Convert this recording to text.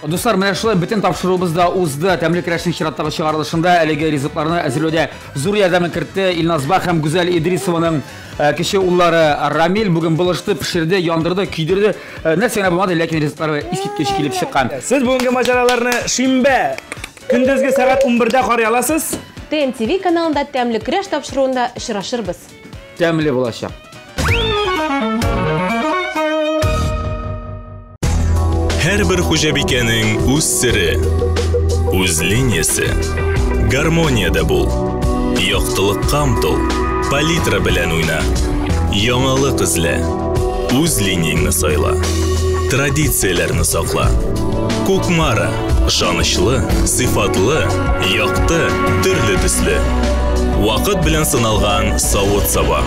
Дуслар, менә шулай бөтен тапшыруыбыз да узды. Тәмле көрәшнең чираттагы чыгарылышында әлеге ризыкларны әзерләүдә зур ярдәмен кертте Илназба һәм Гүзәл Идрисованың э, кече уллары Рамил. Бүген булышты, пешерде, яндырды, көйдерде. Э, нәрсә генә булмады, ләкин ризыклары искиткеч килеп чыккан. Сез бүгенге маҗараларны шимбә көндезге сәгать 11-дә карый аласыз. ТНТВ каналында Тәмле көрәш тапшыруында очрашырбыз. Тәмле булачак. Һәрбер хуҗабикәнең үз сере, үз линиясе. Гармониядә бул. Яктылыкка омтыл. Палитра белән уйна. Яңалык эзлә. Үз линияңне сайла. Традицияләрне сакла. Кукмара. Ышанычлы, сыйфатлы, якты, төрле төсле. Вакыт белән сыналган савыт-саба.